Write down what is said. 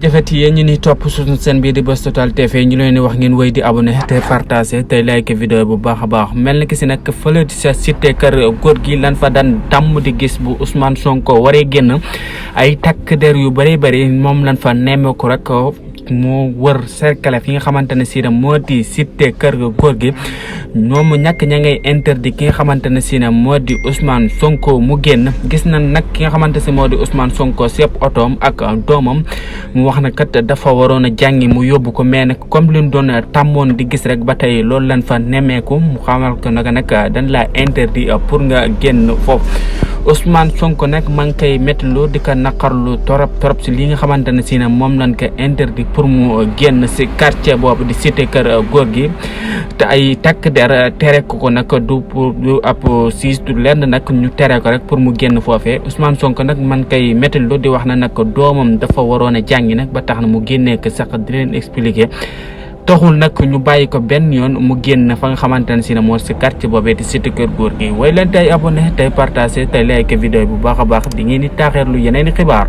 jëfati yéen ñu ni topp suñu seen bii di Buzz Total TV ñu leen di wax ngeen wéy di abonné te partagé te like vidéo bu baax a baax mel na ki si nag fële di sa cité kër góor gi lan fa daan damm di gis bu Ousmane Sonko waree génn ay takk der yu bëri moom lan fa nemmeeku rek moo wër cercle fi nga xamante ne si ne moo di cité kër góor gi ñoom ñàkk ña ngay interdit ki nga xamante ne si ne moo di Ousmane Sonko mu génn gis na nag ki nga xamante si moo di Ousmane Sonko sepp otoom ak doomam mu wax na kat dafa waroon a jàngi mu yóbbu ko mais nag comme li mu doon tàmmoon di gis rek ba tey loolu lan fa nemmeeku mu xamal ko nag dañ la interdit pour nga génn foofu Ousmane Sonko nag maa ngi koy méttilu di ko naqarlu torop si li nga xamante ne si ne moom lañ ko interdit pour mu génn si quartier boobu di cité kër góor gi te ay takk der tere ko nag du ab siis du lenn nag ñu tere ko rek pour mu génn foofee Ousmane Sonko nag man koy méttilu di wax na nag doomam dafa waroon a jàngi nag ba tax na mu génnee ko sax di leen expliquer taxul nag ñu bàyyi ko benn yoon mu génn fa nga xamante ne si ne moo si quartier boobee di cité kër góor gi way leen tey abonné tey partagé tey like vidéo bu baax a baax di ngeen di taaxeerlu yeneen i xibaar